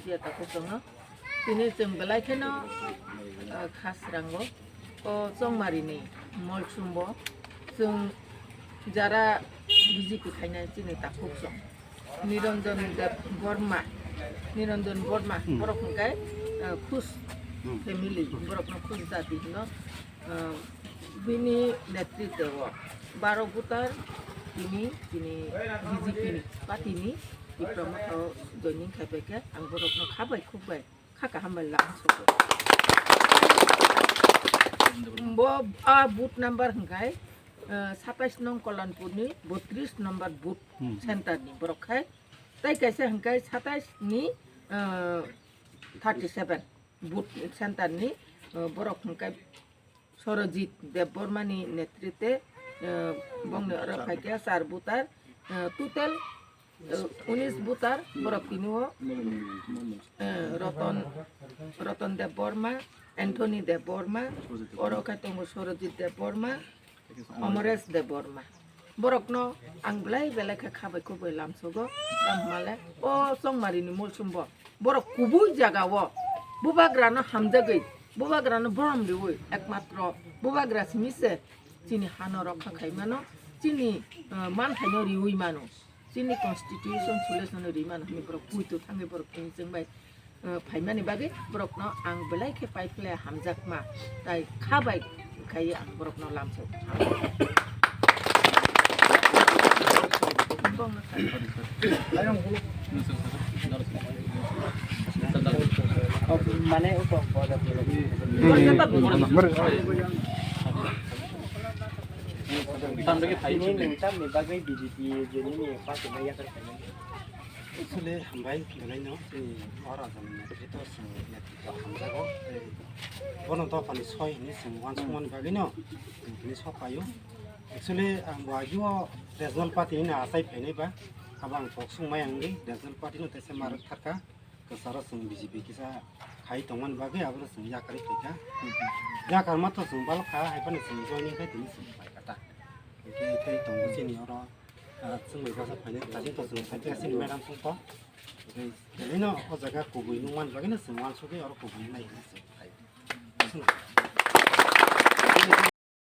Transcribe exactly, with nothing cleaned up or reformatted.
Phiya takhuk chwngno. Tini chwng belai kheno, ah, kha srango. O Chongmarini Molsumbo chwng jara B J P khainai chini takhuk chwng. Niranjan Deb Borma, Niranjan Borma, hmm, borok hwnkhe, ah, Khush, hmm, family, borokno Khush jati hwno. Ah, bini netritwo baro voter tini, tini B J P ni party ni Tipra Motha o joining khaipaikha, ang borokno kha bai khuk bai kha kaham bai lang sugo. Bo a booth number hwnkhe, ah, satais nong Kolonpur ni botris number booth, hmm, center ni borok khai, tei kaisa hwnkhe satais ni, ah, thirty seven booth center ni, ah, borok hwnkhe Sorojit Debbarma ni netritwe, eh, bongni oro phaikha char voter, eh, total, eh, unis voter borok tini o, eh, Roton, Roton Debbarma, Anthony Debbarma, oro khe tongo Sorojit Debbarma, Amores Debbarma. Borokno ang belai belai khe kha bai khuk bai lamsogo, tamo hwnle o Chongmarini Molsumbo borok kubui jagao bubagrano hamjagwi, bubagrano borom riui ekmatro bubagra simi se chini hano rokha khai mano, chini, eh, manthaino riui mano, chini constitution solution riui mano hwnwi borok puito thangwi borok tini chwng bai, eh, phaimani bagwi borokno ang belai khe paiphle hamjakma, tai kha bai khaiwi ang borokno lamsao. Mane uko boda. Ini nung tamni bagwi B J P jeni ni party ma yakar khainai. Actually, hambai, belai no, chini o raja ni netrito, chwng netrito hamjago, tei bono dophani soi hinwi chwng uansukmani bagwi no, chwng hinwi sok paio. Actually, ang bo agio regional party ni achai phainai ba, abo ang kok sung mai ang di, regional party no teisa ma rwk thar kha, kwcharo chwng B J P kisa khai tongmani bagwi abo chwng yakarwi phaikha. Yakar ma to chwng balok kha, hai phano chwng joining khai tini chwng phaikha ta. Hwnkhe tei tongo chini oro. Ah, chwng bai bwsa phainai, tei to chwng phaikha chini madam chwng to. Tei, tei no o jaga kubui nung man bagwi no chwng uansugwi oro kubui nai hinwi chwng phai.